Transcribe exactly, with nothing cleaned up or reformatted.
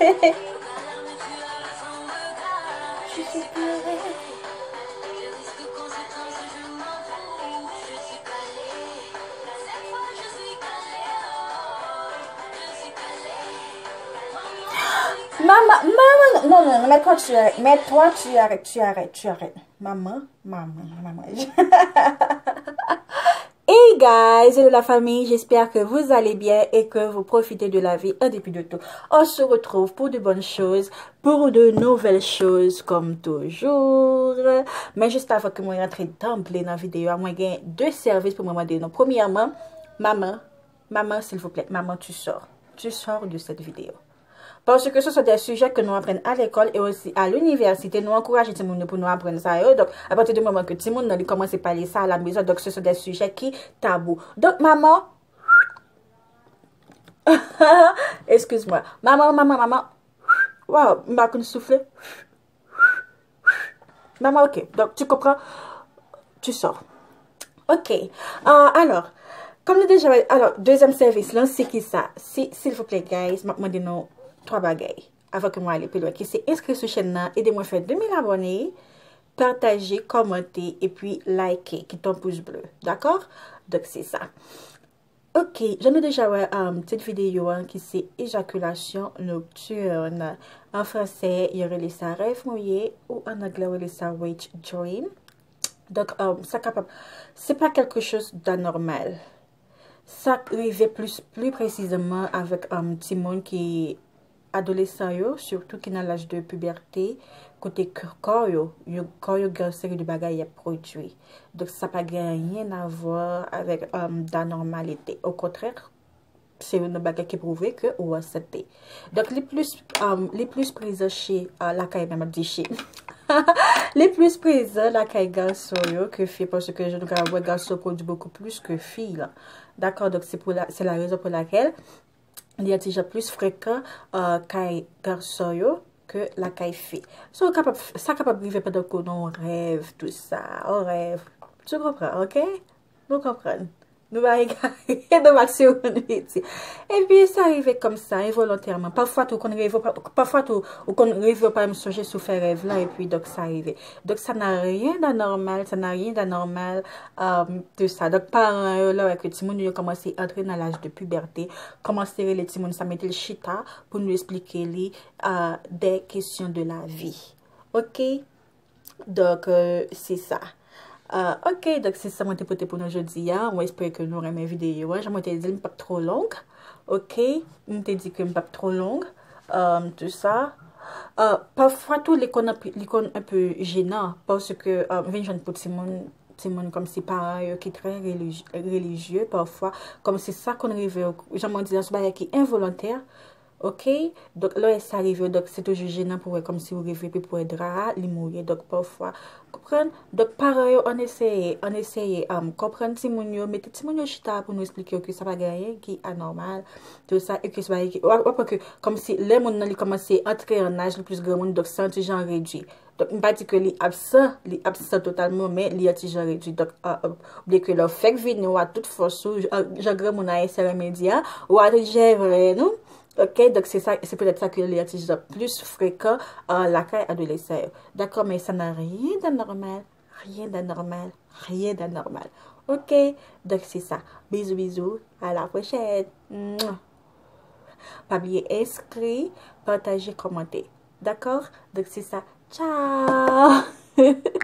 Maman, maman, non, non, non, mais toi tu arrêtes, mais toi tu arrêtes, tu arrêtes, tu arrêtes. Maman, maman, maman. Hey guys, hello la famille, j'espère que vous allez bien et que vous profitez de la vie en dépit de tout. On se retrouve pour de bonnes choses, pour de nouvelles choses comme toujours. Men jis avan ke mwen rantre danble nan videyo a, mwen gen de sèvis pou mwen mande nou. Premyèman, maman, maman, silvouplè, maman, tu sors. Tu sors de cette vidéo. Paske ce sont des sujets que nous apprenons à l'école et aussi à l'université. Nou ankouraje timoun yo pou nou aprann sa yo. Donk, apati de moman ke timoun nan li kòmanse pale sa a la mezon, donk ce sont des sujets ki tabou. Donk, maman, excuse-moi. Maman, maman, maman. Waw, m pa konn soufle. Maman, ok. Donc, tu comprends? Tu sors. Ok. Euh, alors, comme nous déjà, alors, deuxième service, là, c'est qui ça? Si, s'il vous plaît, guys, m ap mande nou twa bagay avan ke mwen ale pi lwen, ki se enskri sou chèn nan, ede mwen fè de mil abòne, pataje, kòmante, epi like, kite yon pous ble. Dakò? Donk, se sa. Ok, jan nou deja wè um, tit videyo an ki se ejakilasyon nocturne. An fransè, yo rele sa rèv mouye ou an anglè, yo rele sa wet dream. Donk, um, sa kapab, se pa quelque chose d'anormal. Sa rive plis, pli presizeman avèk um, timoun ki adolesan yo, sitou ki nan laj de pibète, kote k- kò yo, yo, kò yo gen yon seri de bagay y ap pwodui. Donk, sa pa gen anyen a vwa avèk um, d'anormalite. Okontrè, se youn nan bagay ki pwouve ke ou an sante. Donk, li plis, um, li plis prezan che, uh, lakay, menm ap di che. Li plis prezan lakay gason yo ke fi, paske jan nou ka wè, gason pwodui bokou plis ke fi la. Dakò, donk se pou la, se la rezon pou lakèl li yon ti jan plis frekan uh, kay gason yo ke lakay fi. So, kapab, sa kapab rive pandan ke nou rèv, tou sa, on rèv. Tu comprends, ok? Nou konprann. Nou pa egare, nou pa se moun piti. Epi sa rive kòmsa, envolontèman. Pafwa tou, konn reve, pafwa tou, ou konn reve, ou pa menm sonje si w fè rèv la, epi donk sa rive. Donk, ça n'a rien d'anormal, ça n'a rien d'anormal um, de ça. Donk, paran yo, lè wè ke timoun yo kòmanse antre nan laj de pibète, kòmanse rele timoun sa, mete l chita pou nou esplike li uh, des questions de la vie. Ok? Donk, euh, se sa. Uh, ok, donk se sa mwen te pote pou nou jodi a. Mwen espere ke nou renmen videyo a. Jan mwen te di l, m p ap twò long. Ok, m te di ke m p ap twò long. Um, tou sa. Uh, pafwa tou, li konn, li konn un peu jenan, paske uh, vin jwenn pou timoun, timoun kòmsi paran yo ki trè relijye, pafwa, kòmsi sa konn rive yo, jan mwen di la, se bagay ki envolontè, ok? Donk, lè sa rive, donk, se toujou jenan pou wè kòmsi ou rive epi pou wè dra a, li mouye. Donk, pafwa, konprann? Donk, paran yo, ann eseye, ann eseye um, konprann timoun yo, mete timoun yo chita pou nou esplike yo ke sa pa gen anyen ki anòmal. Tou sa, e ke se bagay ki, w ap wè ke kòmsi lè moun nan li kòmanse antre an aj, li plis granmoun, donk sa yon ti jan redui. Donk, m pa di ke li absan, li absan totalman, men li yon ti jan redui. Donk, uh, uh, oubyen ke lè w fèk vini, w a tout fòs ou, uh, jan granmoun ayisyen renmen di a, w a tout jèvren nou. Ok, donk se sa, se petèt sa ke li yon ti jan plis frekan uh, lakay adolesan yo. Dakò, men ça n'a rien d'anormal, rien d'anormal, rien d'anormal. Ok, donk se sa. Bizou, bizou, à la prochaine. Mwa. Pa bliye enskri, pataje, kòmante. Dakò? Donk se sa. Tchao!